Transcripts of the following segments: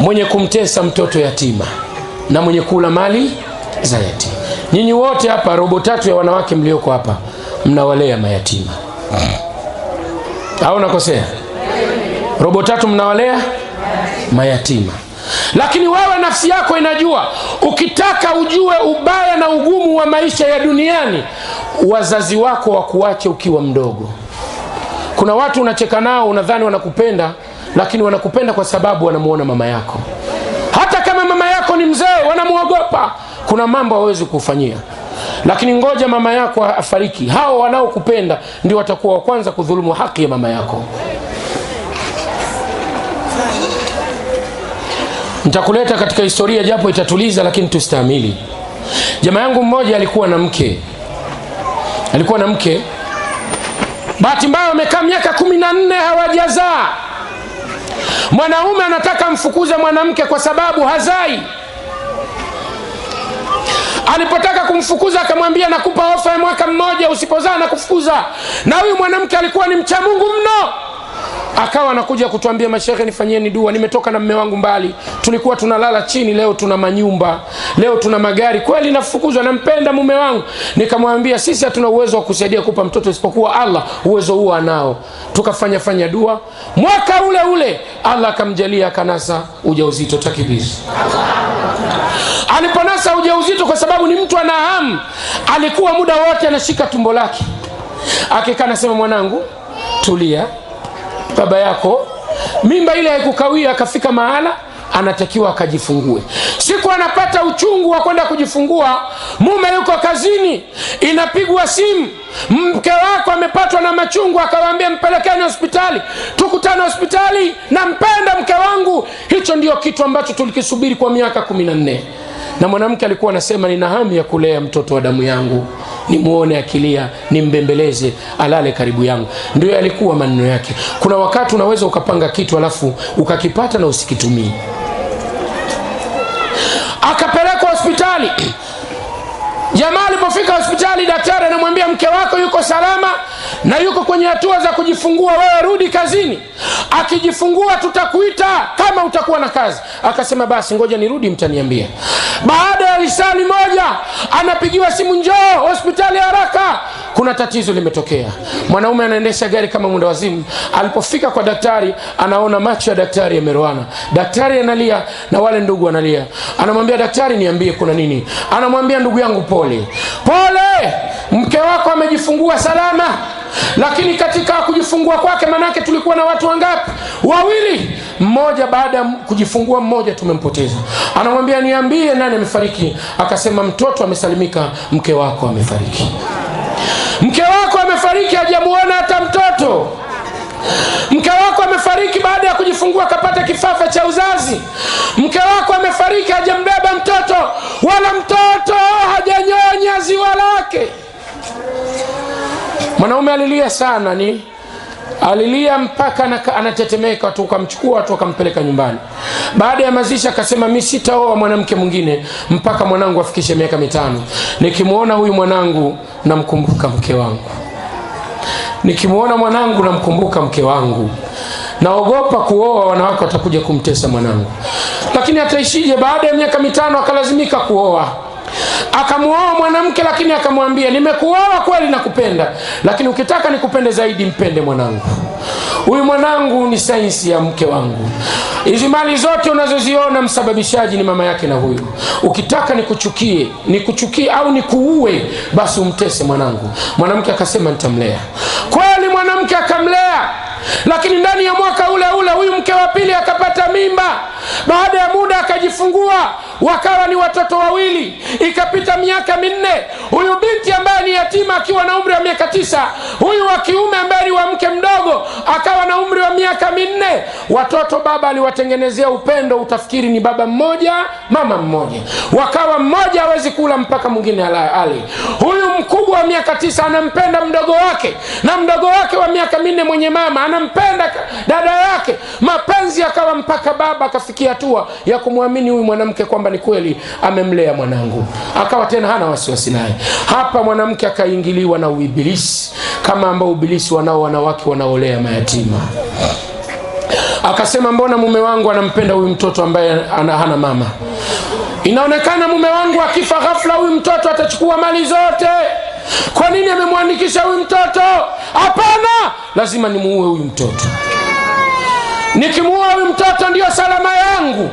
Mwenye kumtesa mtoto yatima na mwenye kula mali za yatima. Nyinyi wote hapa, robo tatu ya wanawake mlioko hapa, mnawalea mayatima. Au nakosea? Robo tatu mnawalea mayatima. Lakini wewe nafsi yako inajua, ukitaka ujue ubaya na ugumu wa maisha ya duniani, wazazi wako wakuache ukiwa mdogo. Kuna watu unacheka nao unadhani wanakupenda, lakini wanakupenda kwa sababu wanamuona mama yako. Hata kama mama yako ni mzee, wanamuogopa. Kuna mambo hawezi kufanyia. Lakini ngoja mama yako afariki, hao wanaokupenda ndio watakuwa wa kwanza kudhulumu haki ya mama yako. Nitakuleta katika historia japo itatuliza, lakini tustahimili. Jamaa yangu mmoja alikuwa na mke. Alikuwa na mke. Bahati mbaya wamekaa miaka 14 hawajazaa. Mwanaume anataka mfukuze mwanamke kwa sababu hazai. Alipotaka kumfukuza akamwambia nakupa ofa ya mwaka mmoja, usipozaa nakufukuza. Na huyu mwanamke alikuwa ni mcha Mungu mno. Akawa anakuja kutuambia, mashehe nifanyieni dua, nimetoka na mume wangu mbali, tulikuwa tunalala chini, leo tuna manyumba, leo tuna magari, kweli nafukuzwa, nampenda mume wangu. Nikamwambia sisi hatuna uwezo wa kusaidia kupa mtoto isipokuwa Allah, uwezo huo anao. Tukafanya fanya dua, mwaka ule ule Allah akamjalia akanasa ujauzito. Takbir. Aliponasa ujauzito, kwa sababu ni mtu ana hamu, alikuwa muda wote anashika tumbo lake, akikaa anasema mwanangu tulia, baba yako. Mimba ile haikukawia, akafika mahala anatakiwa akajifungue. Siku anapata uchungu wa kwenda kujifungua, mume yuko kazini, inapigwa simu, mke wako amepatwa na machungu. Akawaambia mpelekeni hospitali, tukutane hospitali, nampenda mke wangu. Hicho ndio kitu ambacho tulikisubiri kwa miaka 14. Na mwanamke alikuwa anasema nina hamu ya kulea mtoto wa damu yangu, nimuone akilia, nimbembeleze, alale karibu yangu. Ndio alikuwa maneno yake. Kuna wakati unaweza ukapanga kitu alafu ukakipata na usikitumie. Akapelekwa hospitali. Jamaa alipofika hospitali, daktari anamwambia mke wako yuko salama na yuko kwenye hatua za kujifungua, wewe rudi kazini. Akijifungua tutakuita kama utakuwa na kazi. Akasema basi ngoja nirudi mtaniambia. Baada ya risali moja anapigiwa simu, njoo hospitali haraka, kuna tatizo limetokea. Mwanaume anaendesha gari kama mwendawazimu. Alipofika kwa daktari anaona macho ya daktari yameroana. Daktari analia na wale ndugu wanalia. Anamwambia daktari niambie kuna nini. Anamwambia ndugu yangu pole pole, mke wako amejifungua salama, lakini katika kujifungua kwake, manake tulikuwa na watu wangapi? Wawili. Mmoja baada ya kujifungua mmoja tumempoteza. Anamwambia niambie nani amefariki. Akasema mtoto amesalimika, mke wako amefariki. Mke wako amefariki, hajamuona hata mtoto. Mke wako amefariki baada ya kujifungua akapata kifafa cha uzazi. Mke wako amefariki, hajambeba mtoto, wala mtoto hajanyonya ziwa lake. Mwanaume alilia sana, ni alilia mpaka anatetemeka. Watu wakamchukua, watu wakampeleka nyumbani. Baada ya mazishi akasema mimi sitaoa mwanamke mwingine mpaka mwanangu afikishe miaka 5. Nikimuona huyu mwanangu namkumbuka mke wangu. Nikimuona mwanangu namkumbuka mke wangu. Naogopa kuoa, wanawake watakuja kumtesa mwanangu. Lakini ataishije? Baada ya miaka 5 akalazimika kuoa. Akamuoa mwanamke, lakini akamwambia nimekuoa kweli nakupenda, lakini ukitaka nikupende zaidi mpende mwanangu. Huyu mwanangu ni sainsi ya mke wangu. Hizi mali zote unazoziona msababishaji ni mama yake na huyu. Ukitaka nikuchukie, nikuchukie au nikuue, basi umtese mwanangu. Mwanamke akasema nitamlea. Kweli mwanamke akamlea. Lakini ndani ya mwaka ule ule huyu mke wa pili akapata mimba. Baada ya muda akajifungua, wakawa ni watoto wawili. Ikapita miaka 4, huyu binti ambaye ni yatima akiwa na umri wa miaka 9, huyu wa kiume ambaye ni wa mke mdogo akawa na umri wa miaka 4. Watoto baba aliwatengenezea upendo, utafikiri ni baba mmoja mama mmoja. Wakawa mmoja hawezi kula mpaka mwingine ale. Huyu mkubwa wa miaka 9 anampenda mdogo wake, na mdogo wake wa miaka 4 mwenye mama anampenda dada yake. Mapenzi yakawa mpaka baba akafikia hatua ya kumwamini huyu mwanamke kwamba ni kweli amemlea mwanangu. Akawa tena hana wasiwasi naye. Hapa mwanamke akaingiliwa na uibilisi, kama ambao uibilisi wanao wanawake wanaolea mayatima. Akasema, mbona mume wangu anampenda huyu mtoto ambaye hana mama? Inaonekana mume wangu akifa ghafla huyu mtoto atachukua mali zote. Kwa nini amemwandikisha huyu mtoto? Hapana, lazima nimuue huyu mtoto. Nikimuua huyu mtoto ndio salama yangu.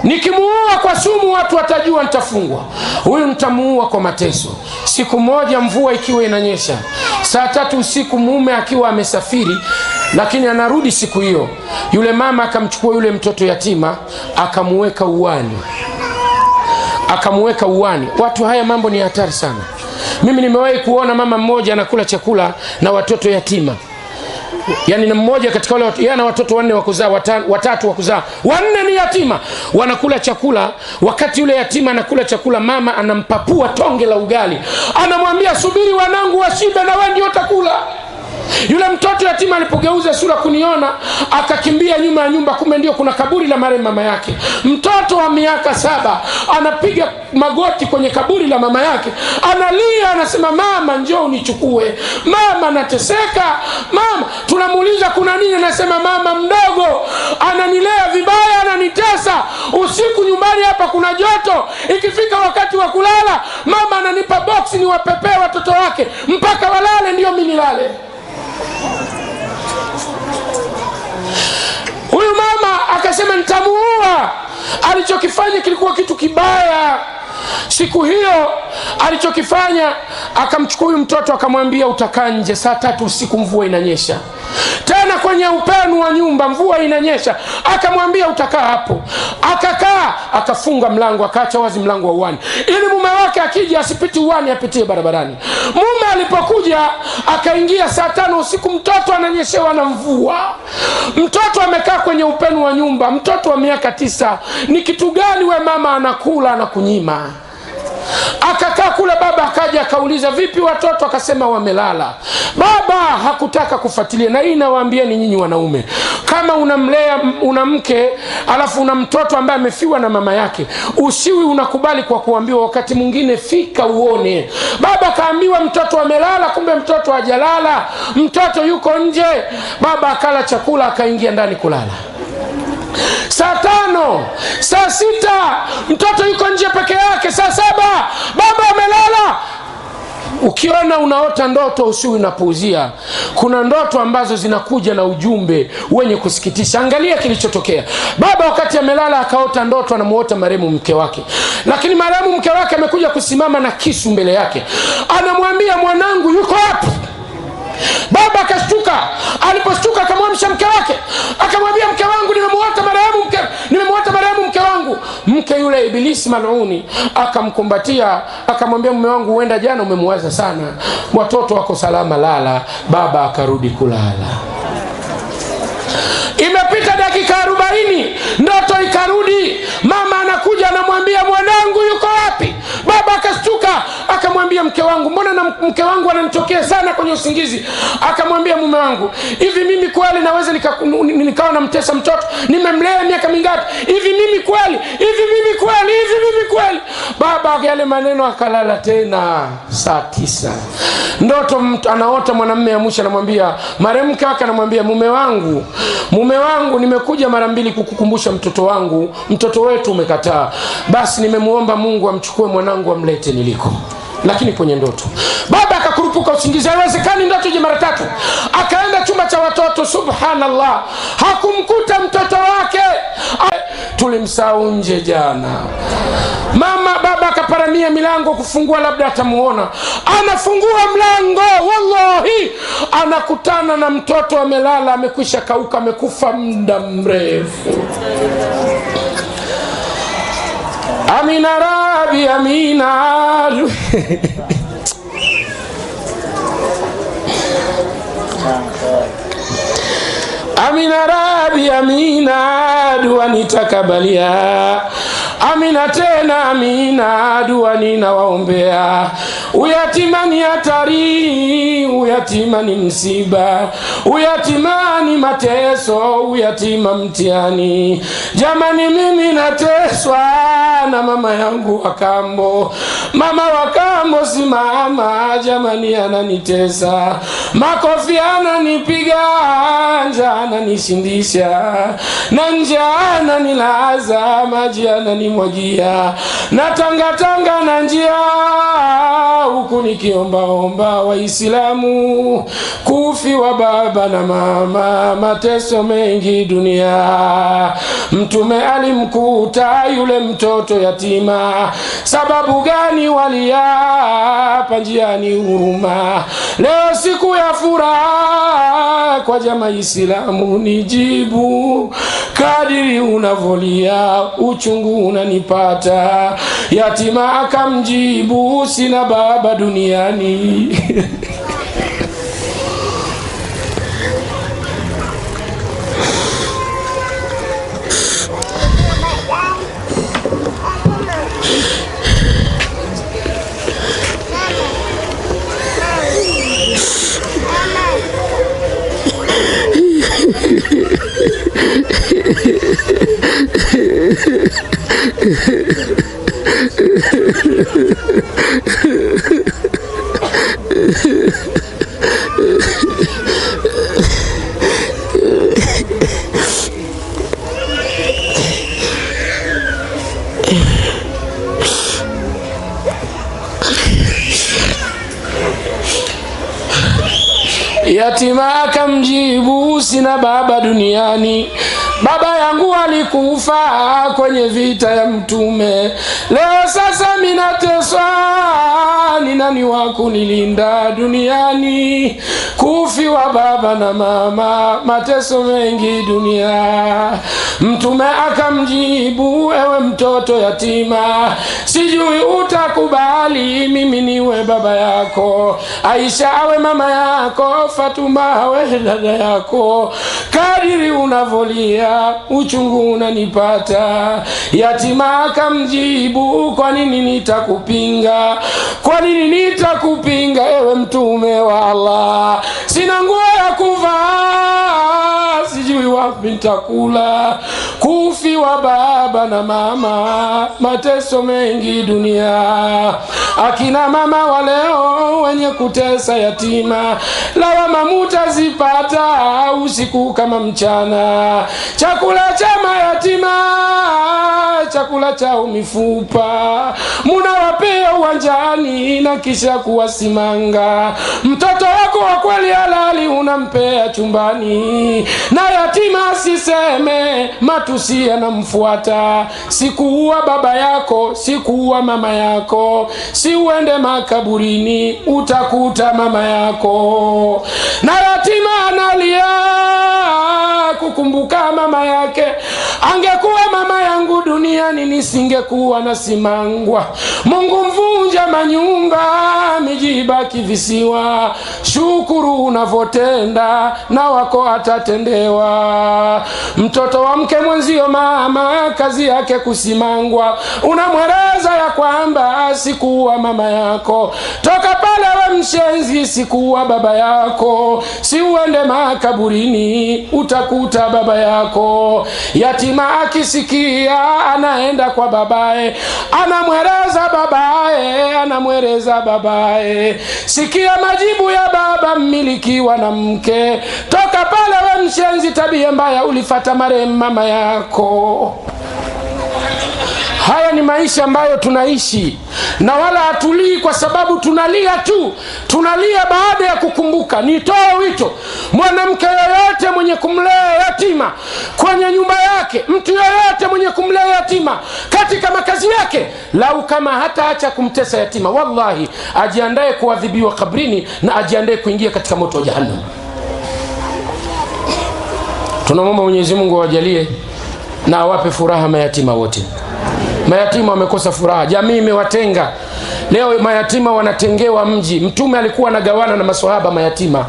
Nikimuua kwa sumu watu watajua nitafungwa. Huyu nitamuua kwa mateso. Siku moja mvua ikiwa inanyesha, saa 3 usiku, mume akiwa amesafiri lakini anarudi siku hiyo, yule mama akamchukua yule mtoto yatima akamuweka uani. Akamuweka uani. Watu, haya mambo ni hatari sana. Mimi nimewahi kuona mama mmoja anakula chakula na watoto yatima. Yaani na mmoja katika wale yeye ana watoto 4 wa kuzaa, 3 wa kuzaa, 4 ni yatima. Wanakula chakula, wakati yule yatima anakula chakula, mama anampapua tonge la ugali. Anamwambia, subiri wanangu washibe na wewe ndio utakula. Yule mtoto yatima alipogeuza sura kuniona, akakimbia nyuma ya nyumba, kumbe ndio kuna kaburi la marehemu mama yake. Mtoto wa miaka 7 anapiga magoti kwenye kaburi la mama yake, analia, anasema, mama njoo unichukue, mama nateseka, mama. Tunamuuliza kuna nini, anasema mama mdogo ananilea vibaya, ananitesa. Usiku nyumbani hapa kuna joto, ikifika wakati wa kulala mama ananipa box niwapepee watoto wake mpaka walale ndio mimi nilale. Huyu mama akasema nitamuua. Alichokifanya kilikuwa kitu kibaya. Siku hiyo alichokifanya, akamchukua huyu mtoto akamwambia utakaa nje. Saa 3 usiku mvua inanyesha, tena kwenye upenu wa nyumba mvua inanyesha. Akamwambia utakaa hapo. Akakaa, akafunga mlango, akaacha wazi mlango wa uani ili mume wake akija asipite uani, apitie barabarani. Mume alipokuja akaingia saa 5 usiku, mtoto ananyeshewa na mvua, mtoto amekaa kwenye upenu wa nyumba, mtoto wa miaka 9. Ni kitu gani we mama anakula na kunyima? Akakaa kule, baba akaja akauliza vipi watoto, akasema wamelala. Baba hakutaka kufuatilia. Na hii nawaambieni nyinyi wanaume, kama unamlea una mke alafu una mtoto ambaye amefiwa na mama yake, usiwi unakubali kwa kuambiwa. Wakati mwingine fika uone. Baba kaambiwa mtoto amelala, kumbe mtoto hajalala, mtoto yuko nje. Baba akala chakula akaingia ndani kulala. Saa 5, saa 6 mtoto yuko nje peke yake. Saa 7 baba amelala. Ukiona unaota ndoto usiwe unapuuzia. Kuna ndoto ambazo zinakuja na ujumbe wenye kusikitisha. Angalia kilichotokea. Baba wakati amelala akaota ndoto, anamuota marehemu mke wake. Lakini marehemu mke wake amekuja kusimama na kisu mbele yake. Anamwambia mwanangu yuko wapi? Baba akashtuka. Aliposhtuka akamwamsha mke wake. Akamwambia mke wangu nimemuota marehemu mke, nimemuota marehemu mke wangu. Mke yule ibilisi maluni akamkumbatia, akamwambia mume wangu huenda jana umemwaza sana, watoto wako salama, lala. Baba akarudi kulala. Imepita dakika 40, ndoto ikarudi. Mama anakuja anamwambia mwanangu yuko wapi? Baba akashtuka akamwambia mke wangu, mbona na mke wangu ananitokea sana kwenye usingizi? Akamwambia mume wangu, hivi mimi kweli naweza nikawa namtesa mtoto? Nimemlea miaka mingapi? Hivi mimi kweli? Hivi mimi kweli? Hivi mimi kweli? Baba yale maneno akalala tena. Saa 9 ndoto anaota mwanamume ya mwisho, anamwambia marehemu mke wake, anamwambia mume wangu, mume wangu nimekuja mara 2 kukukumbusha mtoto wangu, mtoto wetu umekataa. Basi nimemuomba Mungu amchukue mwanangu amlete niliko. Lakini kwenye ndoto baba akakurupuka usingizi, haiwezekani ndoto je mara 3. Akaenda chumba cha watoto, subhanallah, hakumkuta mtoto wake. Tulimsahau nje jana. Mama baba akaparamia milango kufungua labda atamuona. Anafungua mlango, wallahi anakutana na mtoto amelala, amekwisha kauka, amekufa muda mrefu. Amina Rabi, amina. Amina Rabi, amina, dua nitakabalia. Amina tena amina, dua ninawaombea. Uyatima ni hatari, uyatima ni msiba, uyatima ni mateso, uyatima mtihani. Jamani, mimi nateswa na mama yangu wa kambo. Mama wa kambo si mama, jamani ananitesa. Makofi ananipiga, njaa ananishindisha, na njaa ananilaza, maji ananimwagia, na tanga tanga na njia, huku nikiombaomba Waislamu. Kufiwa baba na mama, mateso mengi dunia. Mtume alimkuta yule mtoto yatima, sababu gani waliapa njiani huruma? Leo siku ya furaha kwa jamaa Islamu, nijibu kadiri unavolia, uchungu unanipata. Yatima akamjibu, sina baba duniani. Yatima akamjibu, sina baba duniani, baba yangu alikufa kwenye vita ya Mtume. Leo sasa minateswa, ni nani wa kunilinda duniani? Kufiwa baba na mama, mateso mengi dunia. Mtume akamjibu, ewe mtoto yatima, sijui utakubali mimi niwe baba yako, Aisha awe mama yako, Fatuma awe dada yako. Kadiri unavolia uchungu unanipata. Yatima akamjibu, kwa nini nitakupinga? Kwa nini nitakupinga ewe Mtume wa Allah? Sina nguo ya kuvaa, sijui wapi nitakula. Kufiwa baba na mama, mateso mengi dunia. Akina mama wa leo wenye kutesa yatima, lawama mutazipata usiku kama mchana. Chakula cha mayatima, chakula cha mifupa, munawapea uwanjani na kisha kuwasimanga. Mtoto wako wa kweli halali unampea chumbani, na yatima asiseme, matusi yanamfuata. Sikuua baba yako, sikuua mama yako, si uende makaburini utakuta mama yako. Na yatima analia kukumbuka mama yake, angekuwa mama yangu duniani nisingekuwa nasimangwa. Mungu mvunja manyumba, miji ibaki visiwa. Shukuru unavotenda na wako atatendewa. Mtoto wa mke mwenzio mama, kazi yake kusimangwa. Unamweleza ya kwamba sikuwa mama yako, toka pale we mshenzi, sikuwa baba yako, si uende makaburini utakuta baba yako. Yatima akisikia anaenda kwa babae, anamweleza babae, anamweleza babae. Sikia majibu ya baba mmilikiwa na mke, toka pale we mshenzi, tabia mbaya ulifata marehemu mama yako. Haya ni maisha ambayo tunaishi, na wala hatulii kwa sababu tunalia tu. Tunalia baada ya kukumbuka. Nitoe wito, mwanamke yoyote mwenye kumlea yatima kwenye nyumba yake, mtu yoyote mwenye kumlea yatima katika makazi yake, lau kama hata acha kumtesa yatima, wallahi ajiandae kuadhibiwa kabrini na ajiandae kuingia katika moto wa jahannam. Tunamwomba Mwenyezi Mungu awajalie na awape furaha mayatima wote. Mayatima wamekosa furaha, jamii imewatenga. Leo mayatima wanatengewa mji. Mtume alikuwa anagawana na maswahaba mayatima.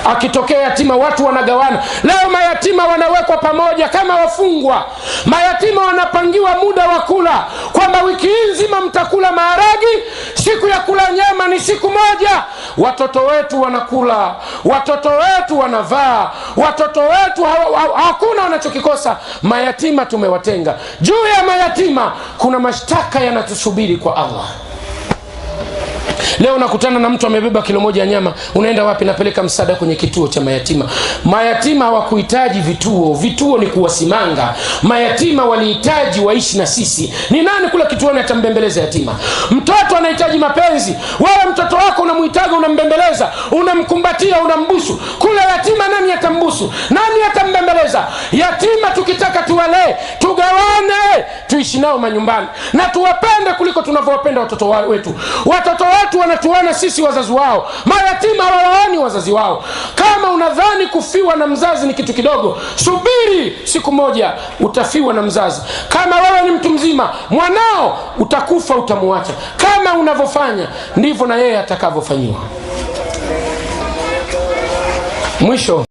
Akitokea yatima watu wanagawana. Leo mayatima wanawekwa pamoja kama wafungwa. Mayatima wanapangiwa muda wa kula, kwamba wiki hii nzima mtakula maharagi, siku ya kula nyama ni siku moja. Watoto wetu wanakula, watoto wetu wanavaa, watoto wetu hakuna wanachokikosa. Mayatima tumewatenga. Juu ya mayatima kuna mashtaka yanatusubiri kwa Allah. Leo nakutana na mtu amebeba kilo moja ya nyama, unaenda wapi? Napeleka msaada kwenye kituo cha mayatima. Mayatima hawakuhitaji vituo, vituo ni kuwasimanga. Mayatima walihitaji waishi na sisi. Ni nani kula kituoni atambembeleza yatima? Mtoto anahitaji mapenzi. Wewe mtoto wako unamuhitaji, unambembeleza, unamkumbatia, unambusu. Kula yatima nani atambusu? Nani atambembeleza? Yatima tukitaka tuwalee, tugawane, tuishi nao manyumbani na tuwapende kuliko tunavyowapenda watoto wetu. Watoto wetu wanatuona sisi wazazi wao, mayatima hawawaoni wazazi wao. Kama unadhani kufiwa na mzazi ni kitu kidogo, subiri siku moja utafiwa na mzazi. Kama wewe ni mtu mzima, mwanao utakufa, utamuacha. Kama unavyofanya ndivyo na yeye atakavyofanyiwa. Mwisho.